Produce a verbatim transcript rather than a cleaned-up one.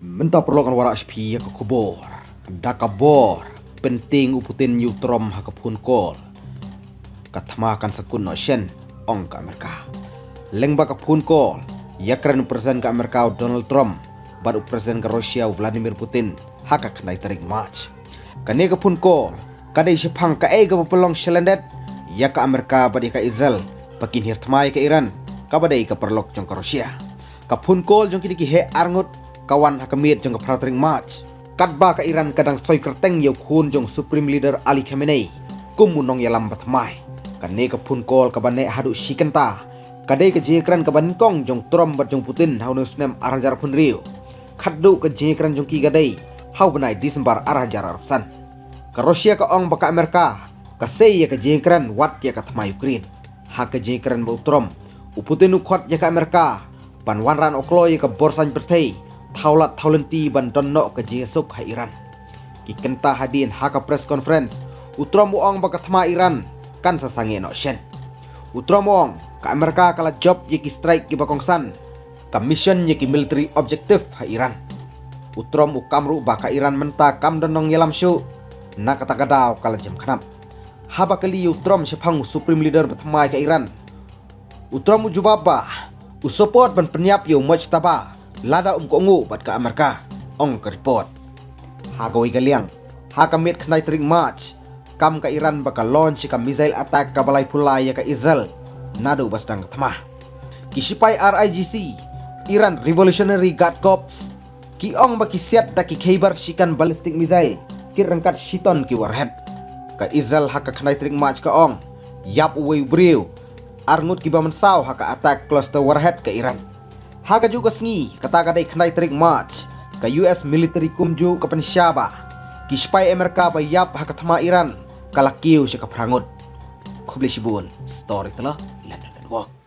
Mynta paralok ngan wallam sha phi ïa ka khubor. Da ka bor, pyntieng u Putin ïa u Trump ha ka phone call. Ka thma kan sa kut noh shen, ong ka Amerika. Lyngba ka phone call, ïakren u President ka Amerika u Donald Trump bad u President ka Russia u Vladimir Putin ha ka khyndai tarik March. Kane ka phone call ka dei shaphang kaei kaba pynlong shalyndet ïa ka Amerika bad ïa ka Israel ba kin hiar thma ïa ka Iran, kaba dei ka paralok jong ka Russia. Ka phone call jong kine ki heh arngut ka wan ha ka miet jong ka phra tarik March, katba ka Iran ka dang soi kyrteng ïa u khun jong Supreme Leader Ali Khamenei kum u nongïalam ba thymmai. Kane ka phone call kaba neh haduh shi kynta ka dei ka jingïakren kaba nyngkong jong Trump bad jong Putin ha une u snem ar hajar arphew hynriew. Khatduh ka jingïakren jong ki ka dei ha u bnai December ar hajar arphew san. Ka Russia ka ong ba ka Amerika ka sei ïa ka jingïakren wat ïa ka thma Ukraine. Ha ka jingïakren bad u Trump, u Putin u khot ïa ka Amerika ban wanrah noh kloi ïa ka bor saiñ pyrthei, thaw lad thaw lynti ban don noh ka jingïasuk ha Iran. Ki kynta hadien ha ka press conference, u Trump u ong ba ka thma Iran kan sa sangeh noh shen. U Trump u ong ka Amerika ka la jop ïa ki strike kiba kongsan, ka mission ïa ki military objective ha Iran. U Trump u kam ruh ba ka Iran mynta kam don nongïalam shuh, na kata ka daw ka la jem khnap. Haba kylli ïa u Trump shaphang u Supreme Leader ba thymmai ka Iran, u Trump u jubab ba u support ban pynïap ïa u Mojtaba lada um kohnguh bad ka Amerika, ong ka report. Ha kawei ka liang, ha ka miet khyndai tarik March, kam ka Iran ba ka launch ïa ka missile attack kaba laiphew lai ïa ka Israel naduh ba sdang ka thma. Ki sipai R I G C, Iran Revolutionary Guard Corps, ki ong ba ki siat da ki Khaybar Shikan ballistic missile, ki ryngkat shi ton ki warhead. Ka Israel ha ka khyndai tarik March ka ong, ïap uwei u briew, arngut kiba mynsaw ha ka attack cluster warhead ka Iran. Ha kajuh ka sngi, kata ka dei khyndai tarik March, ka U S military kumjuh ka pynshai ba ki sipai Amerika ba ïap ha ka thma Iran ka la kiew sha ka phra ngut. Khublei shibun, Storyteller London Network.